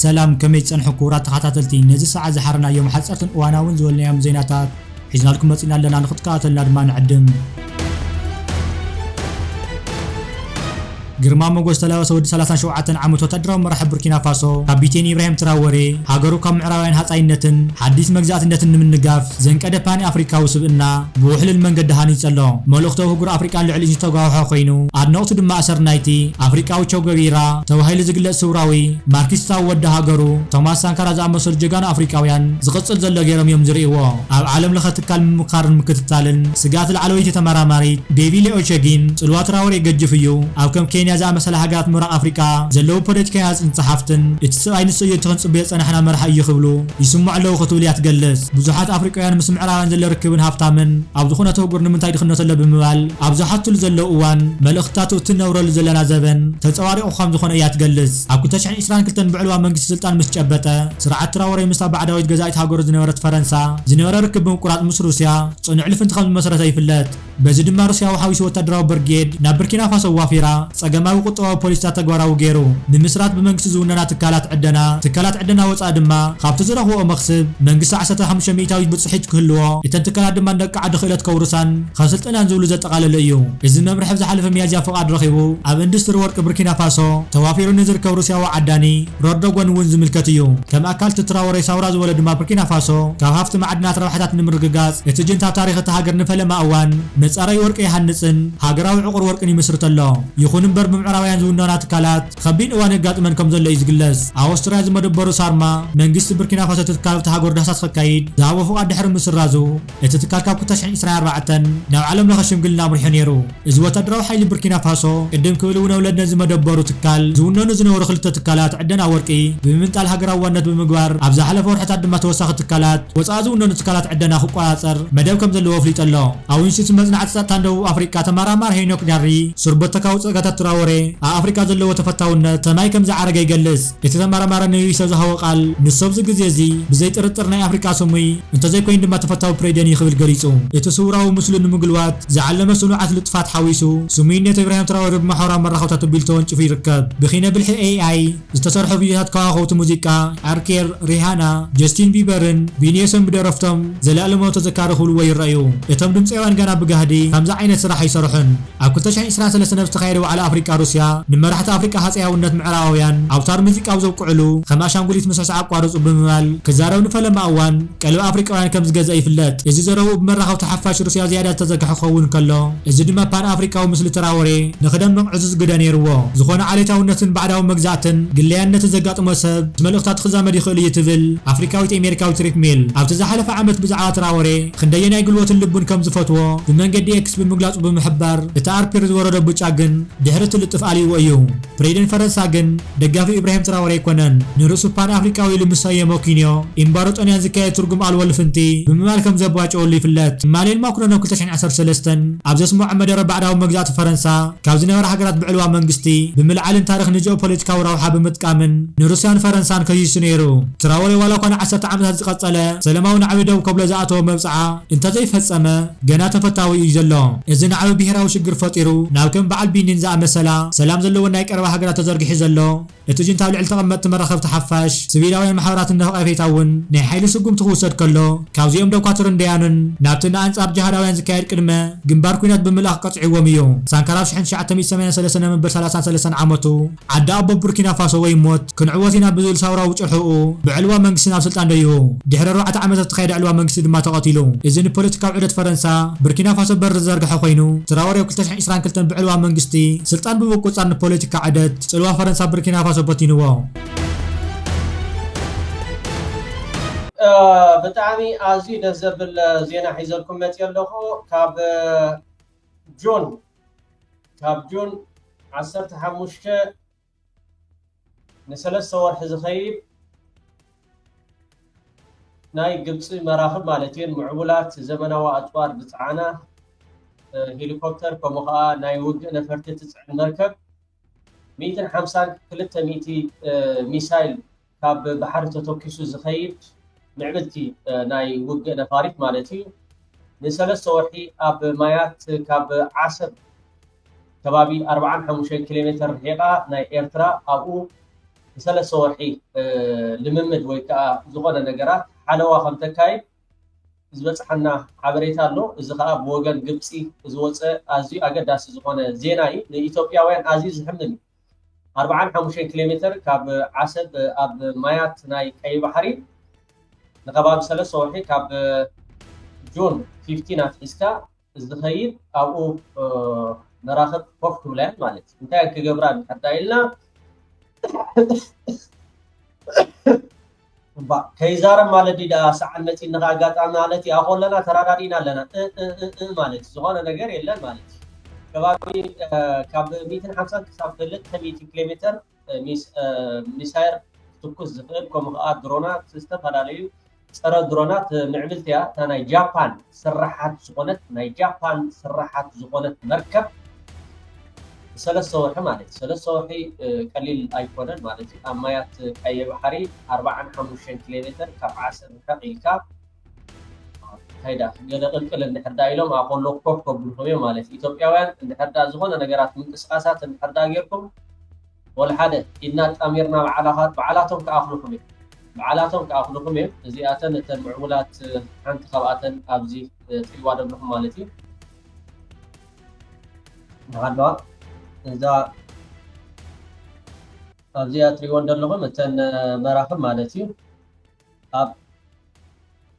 ሰላም፣ ከመይ ጸንሑ ክቡራት ተኸታተልቲ? ነዚ ሰዓት ዝሓረናዮም ሓጸርትን እዋናውን ዝበልናዮም ዜናታት ሒዝናልኩም መጺና ኣለና፣ ንኽትከታተልና ድማ ንዕድም። ግርማ ሞገስ ተላበሰ ወዲ ሰላሳን ሸውዓተን ዓመት ወታደራዊ መራሒ ቡርኪና ፋሶ ካፒቴን ኢብራሂም ትራወሬ፣ ሃገሩ ካብ ምዕራባውያን ሃጻይነትን ሓዲስ መግዛእትነትን ንምንጋፍ ዘንቀደ ፓን ኣፍሪካዊ ስብእና ብውሕሉል መንገዲ ሃኒጹ ኣሎ። መልእኽቱ ኣህጉር ኣፍሪቃን ልዕሊ ዝተጓውሖ ኮይኑ፣ ኣድነቕቱ ድማ ኣሰር ናይቲ ኣፍሪቃዊ ቸጎ ቬራ ተባሂሉ ዝግለጽ ስውራዊ ማርክሲስታዊ ወዲ ሃገሩ ቶማስ ሳንካራ ዝኣመሰሉ ጀጋኑ ኣፍሪቃውያን ዝቕጽል ዘሎ ገይሮም እዮም ዝርእይዎ። ኣብ ዓለም ለኸ ትካል ምምኻርን ምክትታልን ስግኣት ላዕለወይቲ ተመራማሪት ቤቪ ሌኦቸጊን፣ ጽልዋ ትራወሬ ገጅፍ እዩ። ኣብ ከም ኬንያ ዝኣመሰላ ሃገራት ምብራቕ ኣፍሪቃ ዘለዉ ፖለቲካውያን ጽንጽ ሓፍትን እቲ ሰብኣይ ንሱ እዩ እቲ ክንጽበዮ ዝጸናሕና መራሒ እዩ ክብሉ ይስምዑ ኣለዉ ክትብል እያ ትገልጽ። ብዙሓት ኣፍሪቃውያን ምስ ምዕራባውያን ዘሎ ርክብን ሃብታምን ኣብ ዝኾነ ኣህጉር ንምንታይ ድኽነት ኣሎ ብምባል ኣብ ዝሓትሉ ዘለዉ እዋን፣ መልእኽትታቱ እቲ ንነብረሉ ዘለና ዘበን ተንጸባሪቑ ከም ዝኾነ እያ ትገልጽ። ኣብ ክልተ ሽሕን ዕስራን ክልተን ብዕልዋ መንግስቲ ስልጣን ምስ ጨበጠ፣ ስርዓት ትራወሬ ምስታ ባዕዳዊት ገዛኢት ሃገሩ ዝነበረት ፈረንሳ ዝነበረ ርክብ ብምቁራጽ ምስ ሩስያ ጽኑዕ ልፍንቲ ከም ዝመሰረተ ይፍለጥ። በዚ ድማ ሩስያዊ ሓዊሱ ወታደራዊ ብርጌድ ናብ ብርኪና ፋሶ ዋፊራ ጸገማዊ ቁጠባዊ ፖሊሲታት ተግባራዊ ገይሩ። ምምስራት ብመንግስቲ ዝውነና ትካላት ዕደና፣ ትካላት ዕደና ወጻኢ ድማ ካብቲ ዝረኽብኦ መኽስብ መንግስቲ ዓሰርተ ሓሙሽተ ሚእታዊት ብጽሒት ክህልዎ፣ እተን ትካላት ድማ ንደቂ ዓዲ ክእለት ከውርሳን ከስልጥናን ዝብሉ ዘጠቓለለ እዩ። እዚ መምርሒ ኣብ ዝሓለፈ ሚያዝያ ፍቓድ ረኺቡ ኣብ ኢንዱስትሪ ወርቂ ብርኪና ፋሶ ተዋፊሩ ንዝርከብ ሩስያዊ ዓዳኒ ሮድሪጎ ንውን ዝምልከት እዩ። ከም ኣካል እቲ ትራወሬ ሳውራ ዝበሎ ድማ ብርኪና ፋሶ ካብ ሃፍቲ ማዕድናት ረብሓታት ንምርግጋጽ እቲ ጁንታ ኣብ ታሪኽ እታ ሃገር ንፈለማ እዋን መጻረዪ ወርቂ ይሃንጽን ሃገራዊ ዕቑር ወርቅን ይምስርት ኣሎ። ይኹን እምበር ብምዕራባውያን ዝውነና ትካላት ከቢድ እዋን የጋጥመን ከም ዘሎ እዩ ዝግለጽ። ኣብ ኣውስትርያ ዝመደበሩ ሳርማ መንግስቲ ብርኪና ፋሶ እቲ ትካል ኣብቲ ሃገሩ ዳህሳስ ከካይድ ዝሃቦ ፍቓድ ድሕሪ ምስራዙ እቲ ትካል ካብ ክልተ ሽሕን ዕስራን ኣርባዕተን ናብ ዓለም ለኸ ሽምግልና ኣምሪሑ ነይሩ። እዚ ወታደራዊ ሓይሊ ቡርኪና ፋሶ ቅድም ክብል እውን ኣብ ለንደን ዝመደበሩ ትካል ዝውነኑ ዝነበሩ ክልተ ትካላት ዕደና ወርቂ ብምምንጣል ሃገራዊ ዋንነት ብምግባር ኣብ ዝሓለፈ ወርሕታት ድማ ተወሳኺ ትካላት ወፃኢ ዝውነኑ ትካላት ዕደና ክቆፃፀር መደብ ከም ዘለዎ ኣፍሊጡ ኣሎ። ኣብ ኢንስቲትዩት መፅናዕቲ ፀጥታን ደቡብ ኣፍሪቃ ተመራማሪ ሄኖክ ዳሪ ሱርበተካዊ ፀጋታት ትራወሬ ኣብ ኣፍሪቃ ዘለዎ ተፈታውነት ሰማይ ከም ዝዓረገ ይገልፅ። እቲ ተመራማሪ ንቢቢሲ ኣብ ዝሃቦ ቃል ንሱ ኣብዚ ግዜ እዚ ብዘይ ጥርጥር ናይ ኣፍሪቃ ስሙይ እንተዘይኮይኑ ድማ ተፈታዊ ፕሬዚደንት እዩ ክብል ገሊጹ። እቲ ስውራዊ ምስሉ ንምግልዋት ዝዓለመ ስኑዓት ልጥፋት ሓዊሱ፣ ስሙይነት ኢብራሂም ትራወረ ብማሕበራዊ መራኸብታት ኣቢሉ ተወንጪፉ ይርከብ። ብኪነ ብልሒ ኤ ኣይ ዝተሰርሑ ቪድዮታት ከዋኸብቲ ሙዚቃ፣ ኣርኬር፣ ሪሃና፣ ጀስቲን ቢበርን ቢንየሶን ብደረፍቶም ዘለኣለማዊ ተዘካሪ ክብልዎ ይረኣዩ። እቶም ድምጻውያን ገና ብጋህዲ ከምዚ ዓይነት ስራሕ ኣይሰርሑን። ኣብ ክልተ ሽሕን ዕስራን ሰለስተን ኣብ ዝተኻየደ ዋዕላ ኣፍሪቃ ሩስያ፣ ንመራሕቲ ኣፍሪቃ ሃጸያውነት ምዕራባውያን ኣውታር ሙዚቃ ኣብ ዘብቅዕሉ፣ ከም ኣሻንጉሊት ምስዕሳዕ ኣቋርጹ ብምባል ክዛረብ ንፈለማ እዋን ቀልቢ ኣፍሪቃውያን ከም ዝገዝአ ይፍለጥ። እዚ ዘረብኡ ብመራኸብቲ ሓፋሽ ሩስያ ዝያዳ ዝተዘርግሐ ክኸውን ከሎ፣ እዚ ድማ ፓን ኣፍሪቃዊ ምስሊ ትራወሬ ንኽደምቕ ዕዙዝ ግደ ነይርዎ። ዝኾነ ዓሌታውነትን ባዕዳዊ መግዛእትን ግለያነትን ዘጋጥሞ ሰብ ምስ መልእኽታቱ ክዛመድ ይኽእል እዩ ትብል ኣፍሪቃዊት ኣሜሪካዊት ሪክ ሜል። ኣብቲ ዝሓለፈ ዓመት ብዛዕባ ትራወሬ ክንደየናይ ጉልበቱን ልቡን ከም ዝፈትዎ ብመንገዲ ኤክስ ብምግላጹ ብምሕባር፣ እቲ ኣርፒር ዝወረዶ ብጫ ግን ድሕሪ እቲ ልጥፍ ኣልይዎ እዩ። ፕሬዚደንት ፈረንሳ ግን ደጋፊ ኢብራሂም ትራወሬ ኣይኮነን። ንርእሱ ፓን ኣፍሪቃዊ ኢሉ ምስ ሰየሞ ኪንዮ፣ ኤምባሮ ጦንያን ዝካየድ ትርጉም ኣልቦ ልፍንቲ ብምባል ከም ዘባጨወሉ ይፍለጥ። ኢማኑኤል ማክሮን ኣብ ክልተ ሽሕን ዓሰርተ ሰለስተን ኣብ ዘስምዖ መደረ ባዕዳዊ መግዛእቲ ፈረንሳ ካብ ዝነበራ ሃገራት ብዕልዋ መንግስቲ ብምልዓልን ታሪኽ ንጂኦፖለቲካዊ ረብሓ ብምጥቃምን ንሩስያን ፈረንሳን ከሲሱ ነይሩ። ትራወሬ ዋላ እኳ ንዓሰርተ ዓመታት ዝቐጸለ ሰላማዊ ናዕቢ ደው ከብሎ ዝኣተወ መብጽዓ እንተዘይፈጸመ፣ ገና ተፈታዊ እዩ ዘሎ። እዚ ናዕቢ ብሄራዊ ሽግር ፈጢሩ ናብ ከም በዓል ቢኒን ዝኣመሰላ ሰላም ዘለወን ናይ ቀረባ ሃገራት ተዘርጊሑ ዘሎ፣ እቲ ጁንታ ኣብ ልዕሊ ተቐመጥቲ መራኸብቲ ሓፋሽ፣ ሲቪላውያን ማሕበራትን ነፈቓይ ፌታ እውን ናይ ሓይሊ ስጉምቲ ክውሰድ ከሎ፣ ካብዚኦም ደኳትርን ደያኑን ናብቲ ንኣንጻር ጅሃዳውያን ዝካየድ ቅድመ ግንባር ኲናት ብምልኣኽ ቀጽዕዎም እዩ። ሳንካራ ኣብ ሽሕን ትሽዓተ ሚእትን ሰማንያን ሰለስተን መበል ሰላሳን ሰለስተን ዓመቱ ዓዲ ኣቦ ቡርኪና ፋሶ ወይ ሞት ክንዕወት ኢና ብዝብል ሳውራዊ ጭርሕኡ ብዕልዋ መንግስቲ ናብ ስልጣን ደይቡ። ድሕሪ ኣርባዕተ ዓመታት ዝተኻየደ ዕልዋ መንግስቲ ድማ ተቐቲሉ። እዚ ንፖለቲካዊ ዑደት ፈረንሳ ቡርኪና ፋሶ በር ዝዘርግሐ ኮይኑ፣ ትራወሬ ኣብ ክልተ ሽሕን ዕስራን ክልተን ብዕልዋ መንግስቲ ስልጣን ብምቁጻር ንፖለቲካ ዑደት ጽልዋ ፈረንሳ ቡርኪና ፋሶ በቲንዎ። ብጣዕሚ ኣዝዩ ደስ ዘብል ዜና ሒዘልኩም መፅየ ኣለኹ። ካብ ጁን ካብ ጁን ዓሰርተ ሓሙሽተ ንሰለስተ ወርሒ ዝኸይድ ናይ ግብፂ መራኽብ ማለት እየን ምዕቡላት ዘመናዊ ኣፅዋር ዝፀዓና ሄሊኮፕተር ከምኡ ከዓ ናይ ውግእ ነፈርቲ ትፅዕን መርከብ ሚእትን ሓምሳን ክልተ ሚእቲ ሚሳይል ካብ ባሕሪ ተተኪሱ ዝኸይድ ምዕብልቲ ናይ ውግእ ነፋሪት ማለት እዩ። ንሰለስተ ወርሒ ኣብ ማያት ካብ ዓሰብ ከባቢ ኣርባዓን ሓሙሽተን ኪሎ ሜትር ርሒቓ ናይ ኤርትራ ኣብኡ ሰለስተ ወርሒ ልምምድ ወይ ከዓ ዝኾነ ነገራት ሓለዋ ከም ተካይድ ዝበፅሓና ሓበሬታ ኣሎ። እዚ ከዓ ብወገን ግብፂ ዝወፀ ኣዝዩ ኣገዳሲ ዝኾነ ዜና እዩ። ንኢትዮጵያውያን ኣዝዩ ዝሕምም እዩ። ኣርብዓን ሓሙሽተን ኪሎ ሜትር ካብ ዓሰብ ኣብ ማያት ናይ ቀይ ባሕሪ ንከባቢ ሰለስተ ወርሒ ካብ ጁን ፊፍቲን ኣትሒዝካ ዝኸይድ ኣብኡ መራኽብ ኮፍ ክብላ እየን ማለት እዩ። እንታይ ክገብራ እንድሕር ኢልና እባ ከይዛረብ ማለት ድዩ ደኣ ሰዓል መፂእኒ ኣጋጣሚ ማለት እዩ። ኣኾ ኣለና ተራዳዲእና ኣለና እ- እ- እ- እ ማለት እዩ። ዝኾነ ነገር የለን ማለት እዩ። ከባቢ ካብ ሚእትን ሓምሳን ክሳብ ክልተ ሚእቲ ኪሎ ሜትር ሚሳይር ክትኩስ ዝኽእል ከምኡ ከዓ ድሮናት ዝተፈላለዩ ፀረ ድሮናት ምዕብልቲ እያ። እታ ናይ ጃፓን ስራሓት ዝኾነት ናይ ጃፓን ስራሓት ዝኾነት መርከብ ሰለስተ ወርሒ ማለት እዩ። ሰለስተ ወርሒ ቀሊል ኣይኮነን ማለት እዩ። ኣብ ማያት ቀይሕ ባሕሪ ኣርብዓን ሓሙሽተን ኪሎ ሜትር ካብ ዓሰብ ርሕቕ ኢልካ እንታይ ዳ ገለ ቅልቅል እንድሕር ዳ ኢሎም ኣኮሎ ኮፍ ከብልኹም እዮም ማለት እዩ። ኢትዮጵያውያን እንድሕር ዳ ዝኾነ ነገራት ምንቅስቃሳት እንድሕር ዳ ጌርኩም ወላ ሓደ ኢድና ጣሚርና ባዕላኻ- ባዕላቶም ክኣኽሉኹም እዮም። ባዕላቶም ክኣኽሉኹም እዮም። እዚኣተን እተን ምዕቡላት ሓንቲ ካብኣተን ኣብዚ ትሪእዋ ዘለኹም ማለት እዩ። መሃለዋ እዛ ኣብዚኣ ትሪእወን ዘለኹም እተን መራኽብ ማለት እዩ። ኣብ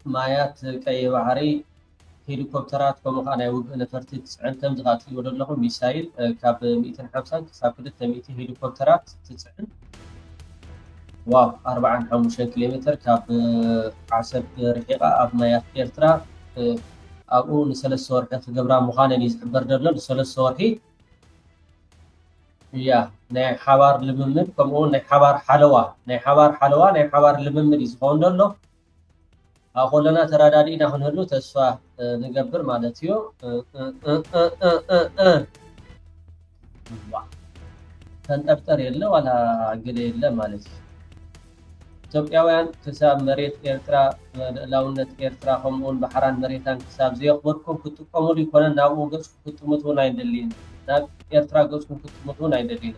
ማያት ቀይ ባሕሪ ሄሊኮፕተራት ከምኡ ከዓ ናይ ውግእ ነፈርቲ ትፅዕን ከምዚ ከዓ ትሪእዎ ዘለኹም ሚሳይል ካብ ሚእትን ሓምሳን ክሳብ ክልተ ሚእቲ ሄሊኮፕተራት ትፅዕን ዋው ኣርብዓን ሓሙሽተን ኪሎ ሜትር ካብ ዓሰብ ርሒቓ ኣብ ማያት ኤርትራ ኣብኡ ንሰለስተ ወርሒ ክገብራ ምዃነን እዩ ዝሕበር ዘሎ ንሰለስተ ወርሒ እያ ናይ ሓባር ልምምድ ከምኡ እውን ናይ ሓባር ሓለዋ ናይ ሓባር ሓለዋ ናይ ሓባር ልምምድ እዩ ዝኸውን ዘሎ ኣብ ኮለና ተረዳዲእና ክንህሉ ተስፋ ንገብር ማለት እዩ ተንጠርጠር የለ ዋላ ግለ የለ ማለት እዩ ኢትዮጵያውያን ክሳብ መሬት ኤርትራ ልእላውነት ኤርትራ ከምኡውን ባሕራን መሬታን ክሳብ ዘየኽበርኩም ክትጥቀሙሉ ይኮነን ናብኡ ገጽኩም ክትጥምቱ እውን ኣይንደሊ ኢና ናብ ኤርትራ ገጽኩም ክትጥምቱ እውን ኣይንደሊ ኢና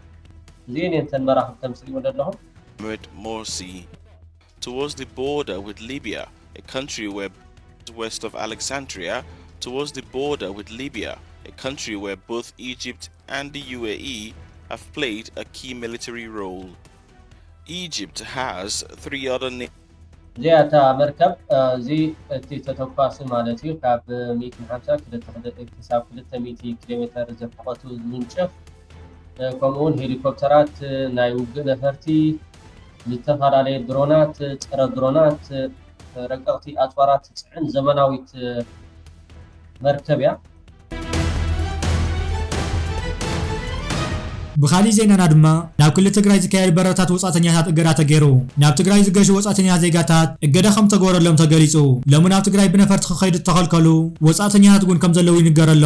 እዚኤን እየን ተን መራኽብ ከም ትሪእዎ ዘለኹም Mohamed Morsi. Towards the border with Libya, a country where west of Alexandria, towards the border with Libya, a country where both Egypt and the U A E have played a key military role. Egypt has three other na- እዚኣ እታ መርከብ እዚ እቲ ተተኳሲ ማለት እዩ ካብ ሚእትን ሓምሳ ክሳብ ክልተ ሚእቲ ኪሎ ሜትር ዝርሕቐቱ ዝውንጨፍ ከምኡ እውን ሄሊኮፕተራት ናይ ውግእ ነፈርቲ ዝተፈላለዩ ድሮናት ፀረ ድሮናት ረቀቕቲ ኣፅዋራት ትፅዕን ዘመናዊት መርከብ እያ ብኻሊእ ዜናና ድማ ናብ ክልል ትግራይ ዝካየድ በረራታት ወፃእተኛታት እገዳ ተገይሩ። ናብ ትግራይ ዝገሹ ወፃእተኛታት ዜጋታት እገዳ ከም ተገበረሎም ተገሊፁ። ሎሚ ናብ ትግራይ ብነፈርቲ ክኸይዱ ዝተኸልከሉ ወፃእተኛታት እውን ከም ዘለዉ ይንገር ኣሎ።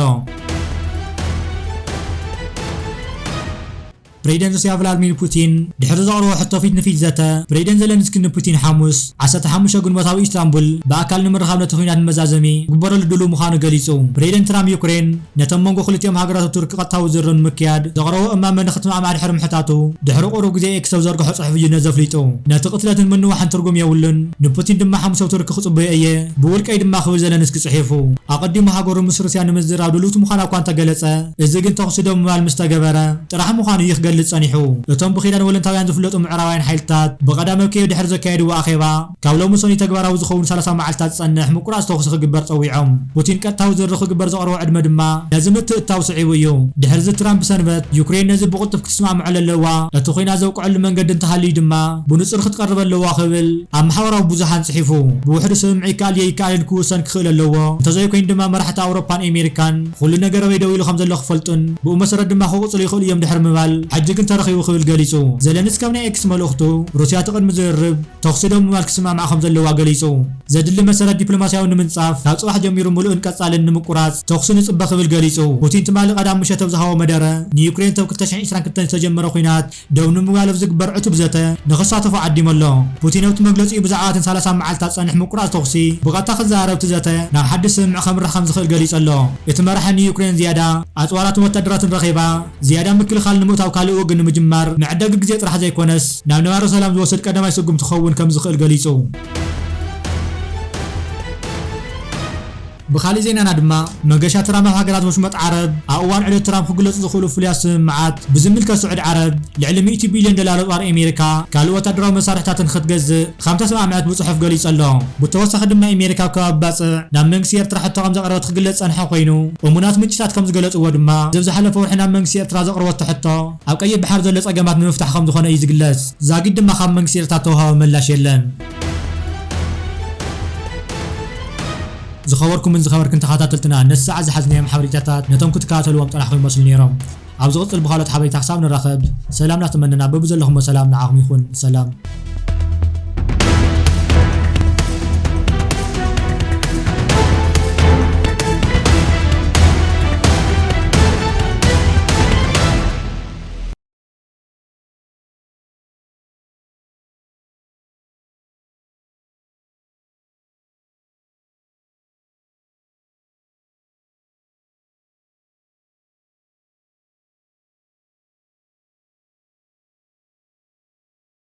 ፕሬዚደንት ሩስያ ቭላድሚር ፑቲን ድሕሪ ዘቕረቦ ሕቶ ፊት ንፊት ዘተ፣ ፕሬዚደንት ዘለንስኪ ንፑቲን ሓሙስ ዓሰርተ ሓሙሽተ ግንቦት ኣብ ኢስታንቡል ብኣካል ንምርኻብ ነቲ ኲናት ንመዛዘሚ ክግበረሉ ድሉው ምዃኑ ገሊጹ። ፕሬዚደንት ትራምፕ ዩክሬን ነተን መንጎ ክልቲኦም ሃገራት ኣብ ቱርኪ ቀጥታዊ ዝርርብ ንምክያድ ዘቕረቦ እማመ ንኽትማዕማዕ ድሕሪ ምሕታቱ፣ ድሕሪ ቁሩብ ግዜ ኤክስ ኣብ ዘርግሖ ጽሑፍ እዩ ነዚ ኣፍሊጡ። ነቲ ቅትለትን ምንዋሕን ትርጉም የብሉን፣ ንፑቲን ድማ ሓሙስ ኣብ ቱርኪ ክጽበዮ እየ፣ ብውልቀይ ድማ ክብል ዘለንስኪ ጽሒፉ። ኣቐዲሙ ሃገሩ ምስ ሩስያ ንምዝራብ ድልውቲ ምዃና እኳ እንተገለጸ፣ እዚ ግን ተኹሲ ደው ምባል ምስ ተገበረ ጥራሕ ምዃኑ እዩ ክገልጽ ጸኒሑ። እቶም ብኪዳን ወለንታውያን ዝፍለጡ ምዕራባውያን ሓይልታት ብቐዳም ኣብ ኪየቭ ድሕሪ ዘካየድዎ ኣኼባ፣ ካብ ሎሚ ሰኑይ ተግባራዊ ዝኸውን ሰላሳ መዓልታት ዝጸንሕ ምቁራጽ ተኹሲ ክግበር ጸዊዖም። ፑቲን ቀጥታዊ ዝርርብ ክግበር ዘቕረቦ ዕድመ ድማ ነዚ ምትእትታው ስዒቡ እዩ። ድሕሪዚ ትራምፕ ብሰንበት ዩክሬን ነዚ ብቕልጡፍ ክትስማምዐሉ ኣለዋ፣ እቲ ኲናት ዘብቅዐሉ መንገዲ እንተሃልዩ ድማ ብንጹር ክትቀርብ ኣለዋ ክብል ኣብ ማሕበራዊ ብዙሓን ጽሒፉ። ብውሕዱ ስምምዕ ይከኣል ድዩ ኣይከኣልን ክውሰን ክኽእል ኣለዎ፣ እንተዘይኮይኑ ድማ መራሕቲ ኣውሮፓን ኣሜሪካን ኩሉ ነገር ኣበይ ደው ኢሉ ከም ዘሎ ክፈልጡን ብኡ መሰረት ድማ ክቕጽሉ ይኽእሉ እዮም ድሕሪ ምባል፣ ሕጂ ግን ተረኺቡ ክብል ገሊጹ። ዘለንስኪ ኣብ ናይ ኤክስ መልእኽቱ፣ ሩስያ እቲ ቅድሚ ዝርርብ ተኹሲ ደው ምባል ክትስማማዕ ከም ዘለዋ ገሊጹ። ዘድሊ መሰረት ዲፕሎማስያዊ ንምንጻፍ፣ ካብ ጽባሕ ጀሚሩ ምሉእን ቀጻልን ንምቁራጽ ተኹሲ ንጽበ ክብል ገሊጹ። ፑቲን ትማሊ ቀዳም ምሸት ኣብ ዝሃቦ መደረ፣ ንዩክሬን እቲ ኣብ ክልተ ሽሕን ዕስራን ክልተን ዝተጀመረ ኲናት ደው ንምባል ኣብ ዝግበር ዕቱብ ዘተ ንኽሳተፉ ዓዲሙ ኣሎ። ፑቲን ኣብቲ መግለጺኡ ብዛዕባ እተን ሰላሳ መዓልታት ዝጸንሕ ምቁራጽ ተኹሲ ብቐጥታ ክዘራረብ እቲ ዘተ ናብ ሓድሽ ስምምዕ ከምርሕ ከም ዝኽእል ገሊጹ ኣሎ። እቲ መራሒ ንዩክሬን ዝያዳ ኣጽዋራትን ወታደራትን ረኺባ ዝያዳ ምክልኻል ንምእታው ካልእ ውግእ ንምጅማር መዕደጊ ግዜ ጥራሕ ዘይኮነስ ናብ ነባሪ ሰላም ዝወስድ ቀዳማይ ስጉምቲ ክኸውን ከም ዝኽእል ገሊጹ። ብኻሊእ ዜናና ድማ መገሻ ትራምፕ ኣብ ሃገራት ወሽመጥ ዓረብ ኣብ እዋን ዕለት ትራምፕ ክግለጹ ዝኽእሉ ፍሉያት ስምምዓት ብዝምልከት ስዑዲ ዓረብ ልዕሊ ሚእቲ ቢልዮን ዶላር ዶላር ኣሜሪካ ካልእ ወታደራዊ መሳርሕታትን ክትገዝእ ከም ተስማዕምዐት ብጽሑፍ ገሊጹ ኣሎ። ብተወሳኺ ድማ ኣሜሪካ ኣብ ከባቢ ባጽዕ ናብ መንግስቲ ኤርትራ ሕቶ ከም ዘቕረበት ክግለጽ ጸንሐ ኮይኑ እሙናት ምንጭታት ከም ዝገለጽዎ ድማ ዘብ ዝሓለፈ ወርሒ ናብ መንግስቲ ኤርትራ ዘቕረበቶ ሕቶ ኣብ ቀይሕ ባሕሪ ዘሎ ጸገማት ንምፍታሕ ከም ዝኾነ እዩ ዝግለጽ። ዛጊድ ድማ ካብ መንግስቲ ኤርትራ ተዋሃበ ምላሽ የለን። ዝኸበርኩምን ዝኸበርክን ተኸታተልትና ነዚ ሰዓት ዝሓዝናዮም ሓበሬታታት ነቶም ክትከታተልዎም ጸናሕኩም ይመስሉ ነይሮም። ኣብ ዝቕጽል ብኻልኦት ሓበሬታ ክሳብ ንራኸብ ሰላም እናተመነና በብዘለኹሞ ሰላም ንዓኹም ይኹን። ሰላም።